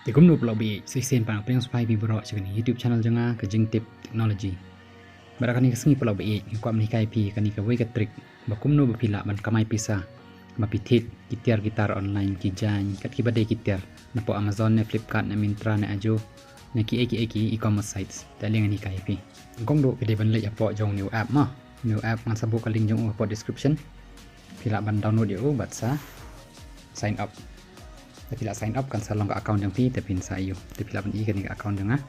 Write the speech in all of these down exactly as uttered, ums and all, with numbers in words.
Te kumno paralok baieit, sa shisien pat nga pdiang sngewbha ïa phi baroh sha kane ka YouTube channel jong nga, ka Jingtip Technology. Bad ha kane ka sngi paralok baieit, nga kwah ban hikai ïa phi kane kawei ka trick ba kumno ba phi lah ban kamai pisa ba phi thied ki tiar ki tar online, ki jaiñ, kat kiba dei ki tiar, na poh Amazon ne Flipkart ne Myntra ne Ajio ne kiei kiei ki e-commerce sites. Te ale ngan hikai ïa phi. Nyngkong duh phi dei ban leit hapoh jong une u app mo. Une u app ngan sa buh ka link jong u hapoh description. Phi lah ban download ïa u bad sa sign up. Te phi lah sign up kan sa long ka account jong phi, te phin sa ïoh. Te phi lah ban i kane ka account jong nga.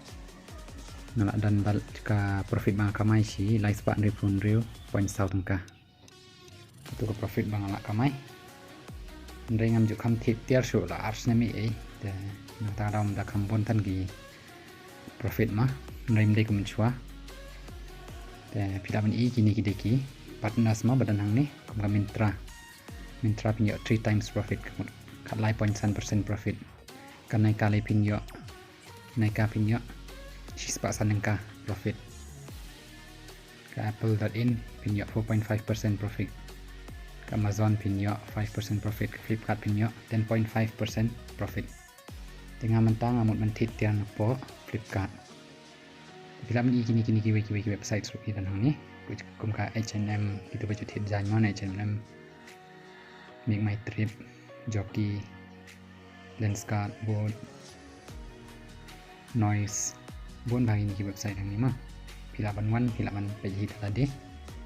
Nga lah don bad ka profit ba nga kamai shi lai spah hynriewphew hynriew point saw tyngka. Kato ka profit ba nga lah kamai. Hynrei ngam ju kham thied tiar shuh, la ar snem ei ei. Te nangta ka daw mynta kham bun than ki profit mo. Hynrei ym dei kum mynshuwa. Te phi lah ban i kine ki dei ki partners mo ba don hangne, kum ka Myntra. Myntra phin ïoh three times profit, ka mut khatlai point san percent profit. Ka Nykaa lei phin ïoh, Nykaa phin ïoh shispah san tyngka profit. Ka Apple dot in phin ïoh four point five percent profit. Ka Amazon phin ïoh five percent profit. Ka Flipkart phin ïoh ten point five percent profit. Te nga mynta nga mut ban thied tiar na poh Flipkart. Phi lah ban i kine kine kiwei kiwei ki websites ruh ki don hangne. Kum ka H and M, kito ba ju thied jaiñ mo, H and M, Make My Trip, Jockey, Lenskart, Boat, Noise. Bun bha kine ki website hangne mo. Phi lah ban wan, phi lah ban peit hi da lade.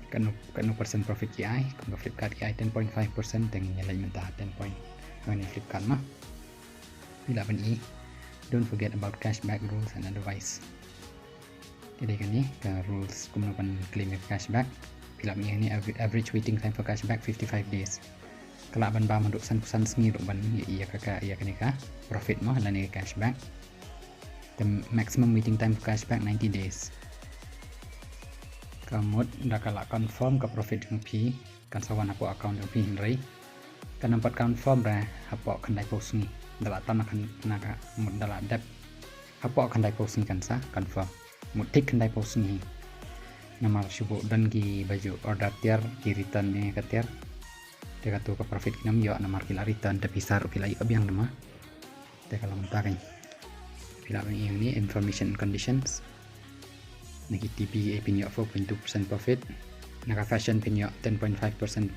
Katno, katno percent profit ki ai, kum ka Flipkart ki ai ten point five percent, te ngin ïa leit mynta ten point. Hangne Flipkart mo. Phi lah ban i, don't forget about cashback rules and advice. Te dei kane ka rules kumno ban claim ïa ka cashback. Phi lah ban i hangne, aver-, average waiting time for cashback fifty-five days. Ka lah ban bam haduh sanphew san sngi ruh ban ïa, ïa ka, ka, ïa kane ka profit mo lane ka cashback. The maximum waiting time for cashback ninety days. Ka mut da ka la confirm ka profit jong phi, kan sa wan hapoh account jong phi, hynrei kan ym pat confirm re hapoh khyndaiphew sngi. Da la tam na khan, na ka mut da la dep hapoh khyndaiphew sngi kan sa confirm. Mut thik khyndaiphew sngi. Namar shu buh don kiba ju order tiar, ki return ïa ka tiar. Te kato ka profit kin ym ïoh namar ki la return, te pisa ruh ki la ïoh biang namar. Te ka long mynta kan. Phi lah ban i hangne information and conditions. Na ki T P kiei phin ïoh four point two percent profit. Na ka fashion phin ïoh ten point five percent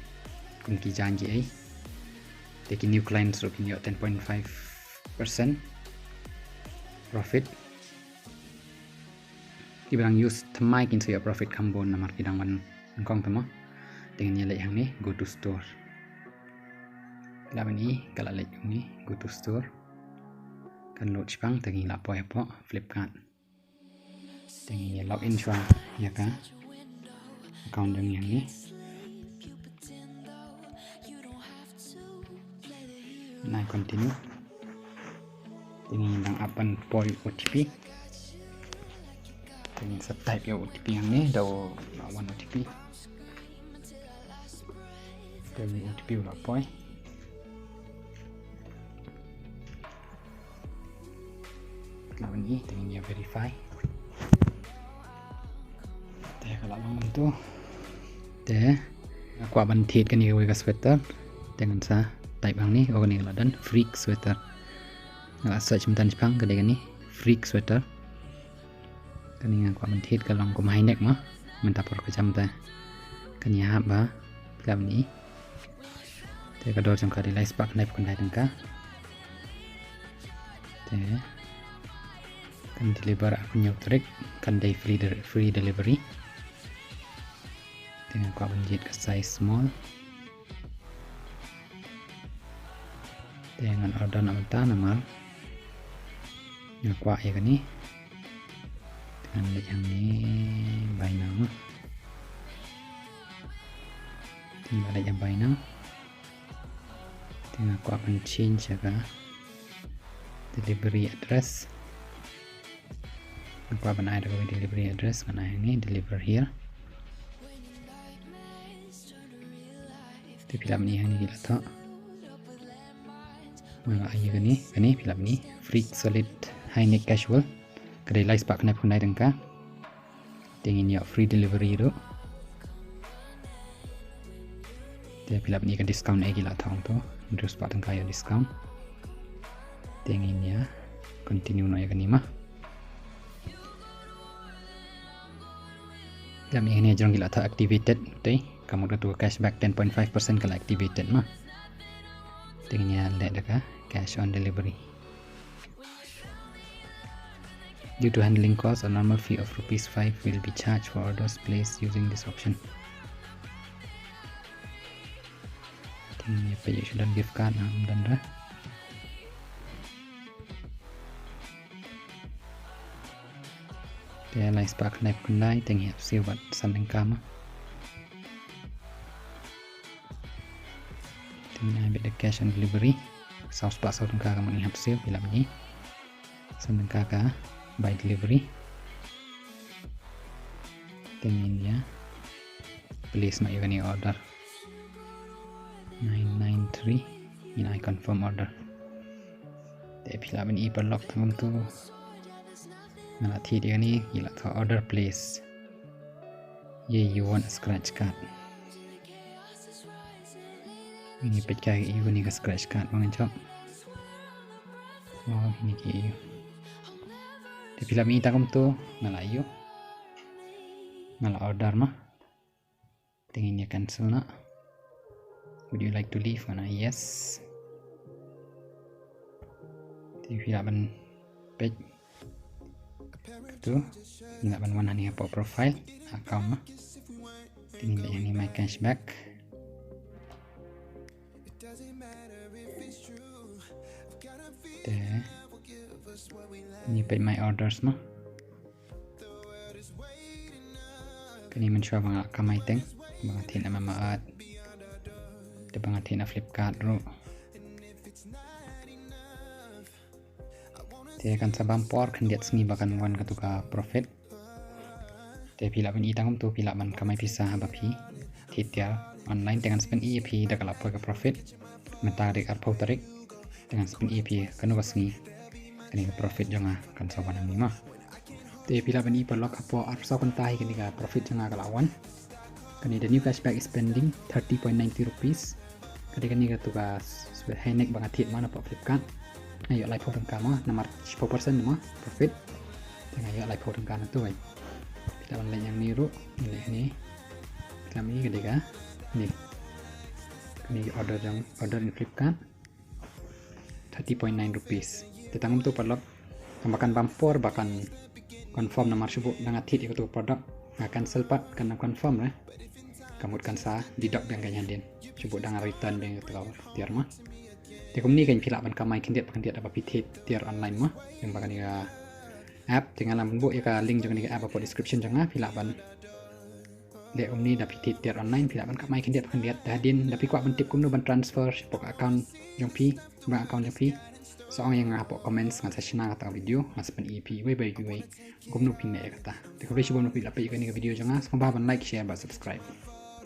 kum ki jaiñ kiei. Te ki new clients ruh phin ïoh ten point five percent profit. Kiba dang use thymmai kin sa ïoh profit kham bun namar ki dang wan nyngkong te mo. Te ngin ïa leit hangne go to store. Lah ban i ka la leit hangne go to store. Kan load shipang, te ngin lah poi hapoh Flipkart. Te ngin ïa log in shuwa ïa ka account jong ngi hangne. Nai continue. Te ngin dang ap ban poi O T P. Te ngin sa type ïa O T P hangne, da u la wan O T P. Te ngin O T P u la poi. Lah ban i, te ngin ïa verify. Te ka la long kumto. Te nga kwah ban thied kane kawei ka sweater. Te ngan sa type hangne, oh kane ka la don, freak sweater. Nga la search mynta shipang, ka dei kane, freak sweater. Kane nga kwah ban thied, ka long kum high neck mo. Mynta por ka jam te. Kane hap ba phi lah ban i. Te ka dor jong ka dei lai spah khyndai phew khyndai tyngka. Te kan deliver ha ka hynñiew tarik, kan dei free de-, free delivery. Te nga kwah ban jied ka size small. Te ngan order na mynta namar nga kwah ïa kane. Te ngan leit hangne buy now. Te nga leit ha buy now. Te nga kwah ban change ïa ka delivery address. Nga kwah ban ai da ka delivery address, ngan ai hangne deliver here. Te phi lah ban i hangne ki la thoh. Nga la ai ïa kane, kane phi lah ban i freak solid high neck casual. Ka dei lai spah khyndai phew khyndai tyngka. Te ngin ïoh free delivery ruh. Te phi lah ban i ka discount ei ki la thoh to. Hynriew spah tyngka ïoh discount. Te ngin ïa Continue noh ïa kane ma. Lem ïa kane jrong ki la thoh activated te ka mut katu ka cashback ten point five percent ka la activated ma. Te ngin ïa leh da ka cash on delivery. Due to handling cost, a normal fee of rupees five will be charged for orders placed using this option. Te ngin ïa peit ïa shu don gift card, ym don re. Te lai spah khyndai phew khyndai, te ngin ïa hap siew bad san tyngka ma. Te ngin ai beit da cash on delivery. Saw spah saw tyngka ka mut ngin hap siew, phi lah ban i. San tyngka ka by delivery. Te ngin ïa place noh ïa kane order nine nine three. Ngin ai confirm order. Te phi lah ban i paralok, tang kumtu nga la thied ïa kane, ki la thoh order place. Ye, you won a scratch card. Ngin ïa peit ka ïa kane ka scratch card ba ngan jop. Oh, kine ki ïa. Te phi lah ban i tang kumtu, nga la ïoh. Nga la order ma. Te ngin ïa cancel noh. Would you like to leave? Ngan ai yes. Te phi lah ban peit. Katu, ngin lah ban wan hangne hapoh profile, account ma. Te ngin leh ïa kane my cashback. Te ngin peit my orders ma. Kane mynshuwa ba nga kamai teng, ba nga thied na Mamaearth, te ba nga thied na Flipkart ruh. Te kan sa bam por khyndiat sngi ba kan wan katu ka profit. Te phi lah ban i tang kumtu, phi lah ban kamai pisa haba phi thied tiar online, te ngan sa pyni ïa phi da ka la poi ka profit. Mynta ka dei arphew tarik, te ngan sa pyni ïa phi kano ka sngi kane ka profit jong nga kan sa wan hangne ma. Te phi lah ban i paralok, hapoh arphew saw kynta hi kane ka profit jong nga ka la wan. Kane, the new cashback is pending thirty point ninety rupees. Ka dei kane katu ka s-, s-, high neck ba nga thied ma napoh Flipkart. Nga ïoh laiphew tyngka ma, namar shiphew percent ma profit. Te nga ïoh laiphew tyngka na tu, guys. Phi lah ban leh ïa kane ruh, leh kane. Phi lah ban i ka dei kane. Kane order jong, order in Flipkart. Thirty point nine rupees. Te tang kumtu paralok, tang ba kan bam por ba kan confirm, namar shu bud da nga thied ïa katu ka product, nga cancel pat, kan ym confirm re. Ka mut kan sa deduct biang ka ïa hadien. Shu bud da nga return biang ïa katu ka tiar ma. Te kumne kan phi lah ban kamai khyndiat ba khyndiat haba phi thied tiar online ma. Ïa ba kane ka app, te nga la buh ïa ka link jong kane ka app hapoh description jong nga, phi lah ban leh kumne da phi thied tiar online, phi lah ban kamai khyndiat ba khyndiat. Te hadien da phi kwah ban tip kumno ban transfer shapoh ka account jong phi, bank account jong phi, sa ong ïa nga hapoh comments, ngan sa shna kata ka video, ngan sa pyni ïa phi iwei pa iwei kumno phin leh ïa kata. Te khublei shibun ba phi la peit ïa kane ka video jong nga, sngewbha ban like, share bad subscribe.